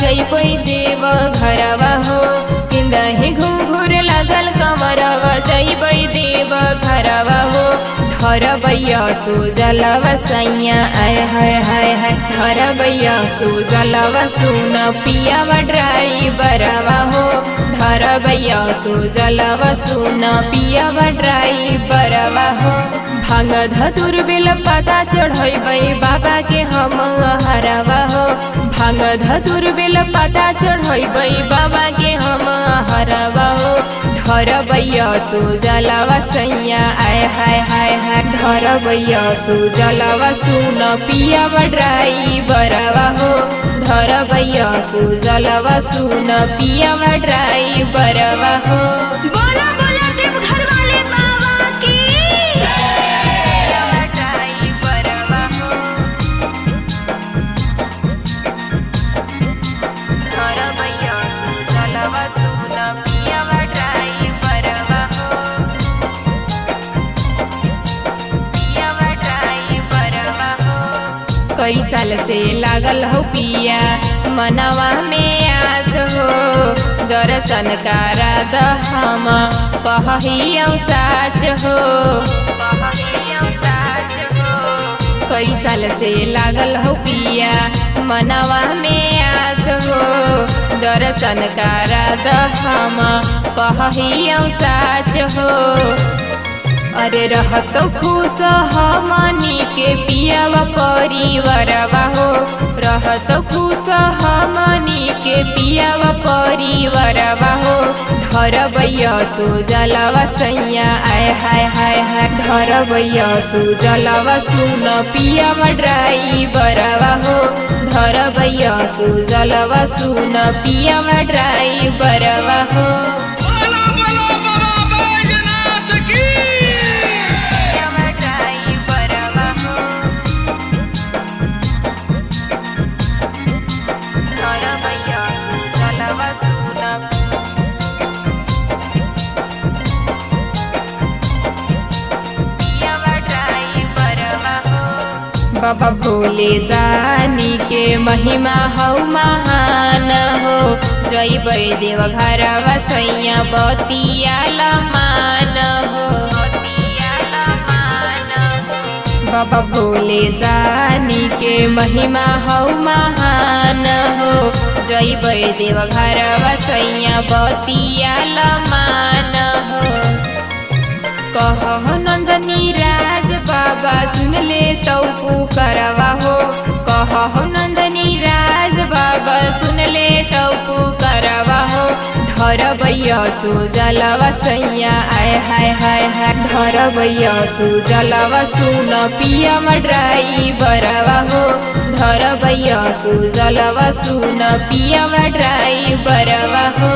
जइबै देव घरवा हो। किंदही घुंघुर लागल कमरवा जइबै देव घरवा हो। धरबैया सुजलवा सैया आय हाय हाय हाय, धरबैया सुजलवा सुन पियावा ड्राइवरवा हो। धरबैया सुजलवा सुन पियावा ड्राइवरवा हो। भांग धतुर बेल पता चढ़ैबै बाबा के हम हरवा हो। भांग धतुर बेल पता चढ़ैबै बाबा के हम हरवा हो। धरबैया सुजलवा सैया आय हाय हाय हाय, धरबैया सुजलवा सुन पियावा ड्राइवरवा हो। धरबैया सुजलवा सुन पियावा ड्राइवरवा हो। बोला बोला देवघर वाले बाबा की। कई साल से लागल हो पिया मनवा में आस हो। दर्शन करा द हम कहियौ साच हो। कई साल से लागल हो पिया मनवा में आस हो। दर्शन करा द हम कहियौ साच हो। अरे रहत खुश हमनी के पियावा परिवारवा हो। रहत खुश हमनी के पियावा परिवारवा हो। धरबैया सुजलवा सैया आय हाय हाय हाय, धरबैया सुजलवा सुन पियावा ड्राइवरवा हो। धरबैया सुजलवा सुन पियावा ड्राइवरवा हो। बोला बोला बाबा बैजनाथ की। बाबा भोले दानी के महिमा हौ महान हो। जइबै देव घरवा सैया बतिया मान हो। बाबा भोले दानी के महिमा हौ महान हो। जइबै देव घरवा सैया बतिया मान हो। कह नंदनी राज बाबा सुन ले तौ पुकारवा हो। कह नंदनी राज बाबा सुन ले तौ पुकारवा हो। धरबैया सुजलवा सैया आय हाय हाय हाय, धरबैया सुजलवा सुन पियावा ड्राइवरवा हो। धरबैया सुजलवा सुन पियावा ड्राइवरवा हो।